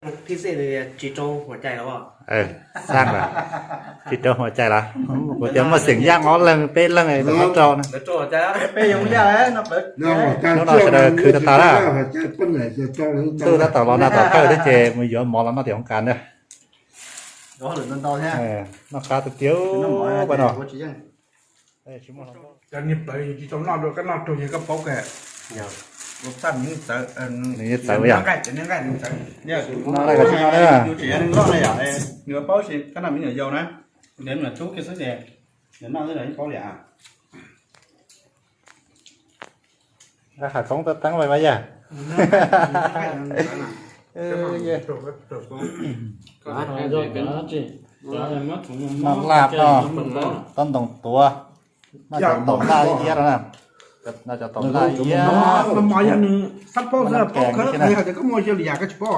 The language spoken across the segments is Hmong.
Tsis rau hua cai los? Xaj lawm, tsis rau hua cai los? Kuv tias muaj xeem Yaj ob leeg peb leeg rau no rau na. Hnub no sawv daws khwv tag tag na. Ntuj tab tom los nag tom thawj thiab ces mus yuav mov los noj tim hoob kas na. Noj qab tiag tiag pab no. Nws txawv yog. Noj laj koj tsis noj na. Nws paub tsis kab noj me nyuam yaus na, nws tub kiag xwb ces nws noj xwb los yeej paub li. Nqa qhov koob teeb teeb vaj yaj. Noj laj no, tob ntoos tuav, noj cov taum laj iab no na. Noj cov taum laj iab. Mos yog nws xab paub xwb, paub khawv tias koj muaj yog li yam koj tsis paub.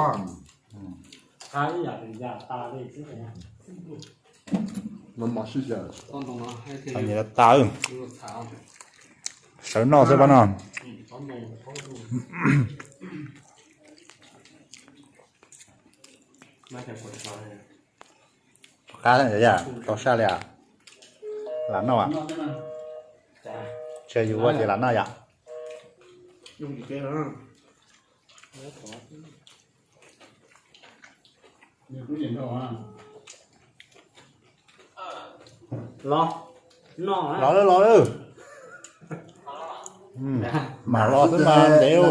Nyias tas, sawv noj xwb pab no. Qab yam tau saj li as. Lam noj as. Tsis yus ua ces lam noj yom. Los lawm, los lawm. Mam los xwb mas ntev.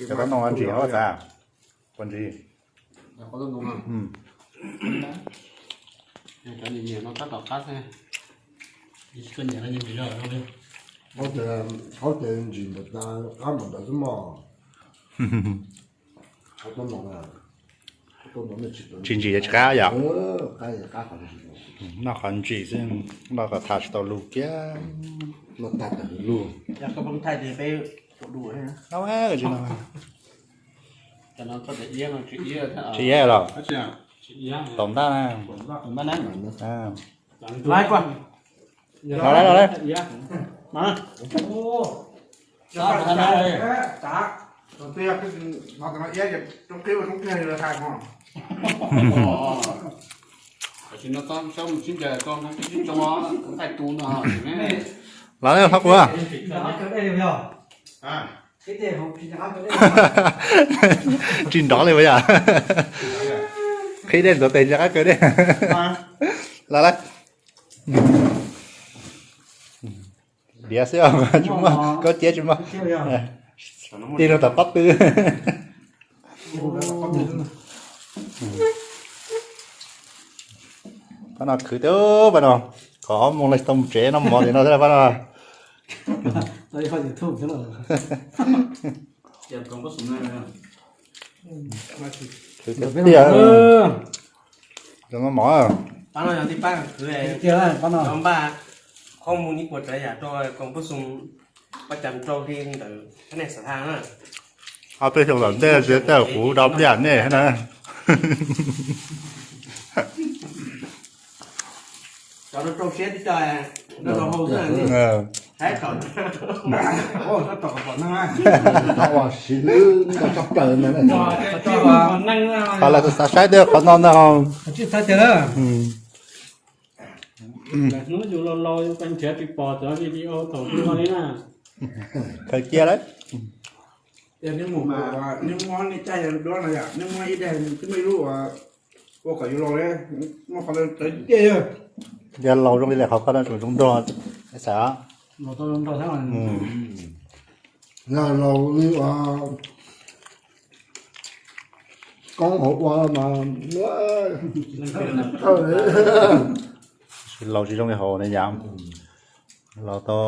Cov no ntsim hauv xav, ua ntsim. Hauv ces ntsim ntawm tas qab npaum ntawd xwb mog. Tsis ntsim tsis qab yom. Noj qhov ntsim xwb, noj qhov tham tsis tau lus kiag. Tsis no, tsis iab los? Taum ntaj na. Los, los, los. Los, los, los. Tsis nrov li puas yog? Qhib dej ntxuav tes ntsia qab kaw dej. Los lawm. Diav xwb, tsis muaj kab ciab tsis muaj. Tig rau tom pob tw. Pab no khwv tiag pab no, kom ob moos los tau mus tsev noj mov li no thiab pab no. Khwv tiag tiag. Noj mov. Pab no yog tib pab khwv, npaj qhob mus ib puas tsav yam rau koom pab xoo, pab cam rau li ntawm nej xav tha na. Ob peb xyoo tom ntej tej kuv rau pliaj nej na. Cov rau siab tib co, rau hau xwb. Qhov lawv xav saib tej qhov no ntag. Hnub yus laus laus yus nrhiav tsis pom cov video thaum ub li na. Khaws cia lawm. Yog nej mus, nej muab nej caij duab no yom, nej muab ib daig twb muaj ib lub ua kom yus laus li, muaj qhov ntawd tiag. Yog laus zoo li lawm qhov ko no tseem zoo nrog xav. Laus tau zoo nrog thiab. Yog laus li ua koob hauv ua mas, laus tsis zoo li hauv ne yom. Laus tau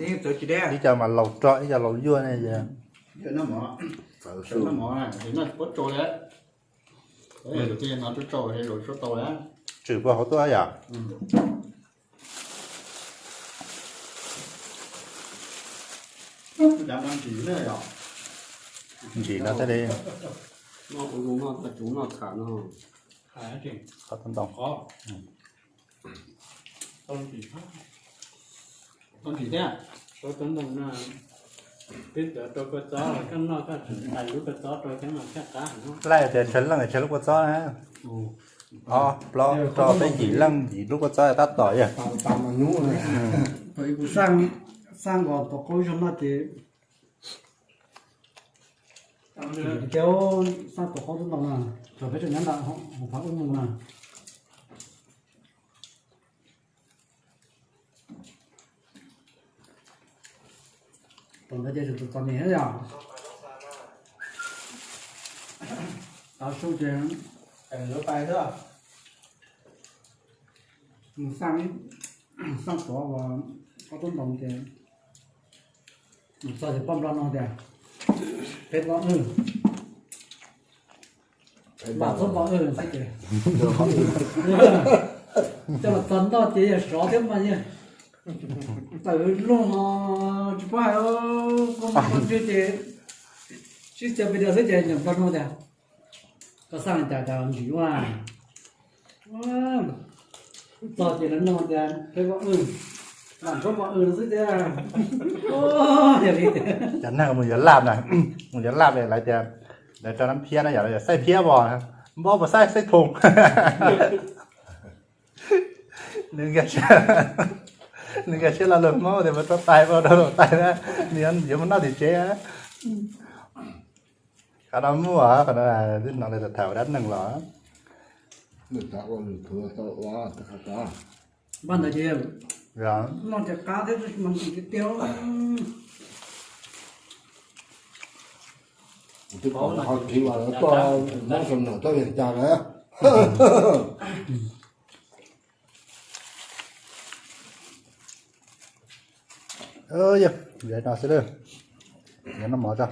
ib co mas laus rog, ib co laus yuag ne. Tswm puag hauv tuaj yom. Ntsim no thiaj li. Qhov ntoo. Koj tsis thiab, koj tub ntoo no, twb cov rau kua txob, koj noj koj tseem tais lub kua txob rau thiab mas thiaj qab heev. Laj tias tshav leej tshav lub kua txob na. Ob plaub rau peb yim leej yim lub kua txob tab tom yog. Kuv xaj nkaus tus qaub zog noj ces, xaj tus qaub tub ntoo na, tso peb tso nyob ntawm hauv phav ub mus na. Tom ntawd ces txom txom nyem yom. Tav su ces lub pais xwb. Mus xaj, xaj tuav uas ob tub ntoo ces mus txog ces poj nplog no tias, peb poj wb, vam txhob poj wb xwb ces, coj los txog noj ces yog sov thiab mas yog tawm lug tsis paub hais, koj mus txog ntswg ces sib txiav pes diav xwb ces niam nplog no tias, koj xaj li cas cas ntsim ua. Txog ces lawv nug tias peb poj wb, vam txhob poj wb no xwb tiag. Yog li cov neeg mus yuav laj na, mus yuav laj lawv tias, lawv rau nab phiab na yom, lawv tias xaij phiab pos, npab puas xaij, xaij thoom. Nws nkag siab lo lus Hmoob tias mus rau tais, mus rau tais na, nws yuav mus noj tim tsev. Qhov no muaj, qhov no twb hnov lawv tham tham dab neeg los. Npaj ntawd ces noj ces qab thiab tab sis mas ntim tiag tiag. Twb pom qhov txiv mas lawv tuaj Hmoob Saum Nom tuaj Vias Cas lawm. Yog, no xwb, yuav noj mov tso.